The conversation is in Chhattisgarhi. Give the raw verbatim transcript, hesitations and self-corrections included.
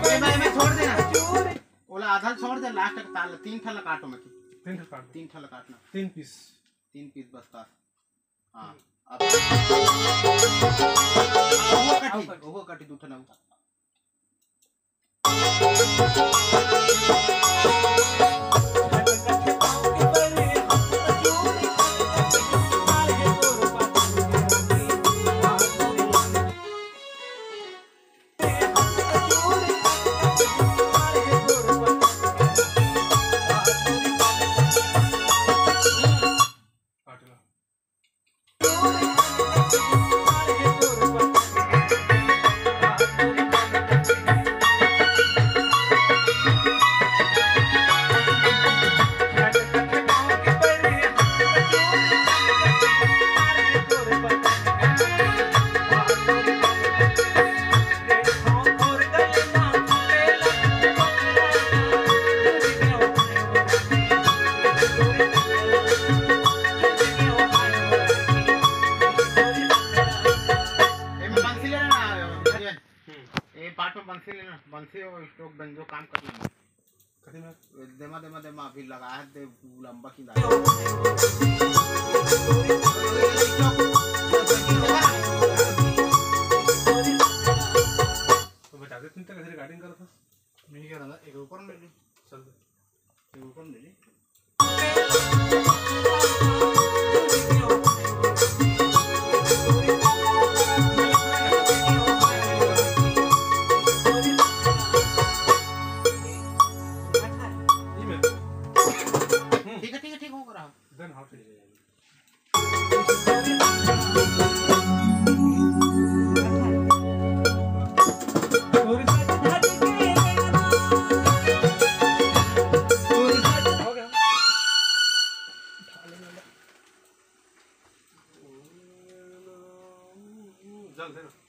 ए भाई, मैं छोड़ देना। ओला आधा छोड़ दे, लास्ट तक ताल तीन ठन ला काटो में। तीन ठन काट दो। तीन ठन ला काटना। तीन पीस। तीन पीस बस काट। हाँ, अब ओहो कटी, ओहो कटी दू ठन अउ। एमे बंसी लेना ना, ए पार्ट में बंसी लेना, बंसी और स्ट्रोक बेंजो काम करना। कथी में? देमा, देमा, देमा, अभी लगाए दे, लंबा की लाए। तो बता दे, तुम तक ऐसे रिकॉर्डिंग करो था। नहीं कह रहा था, एक ऊपर में ले। चल दे। एक ऊपर में ले। ठीक है, ठीक है, ठीक हो रहा। देन हाउ चली जाएगी। जल्द है ना।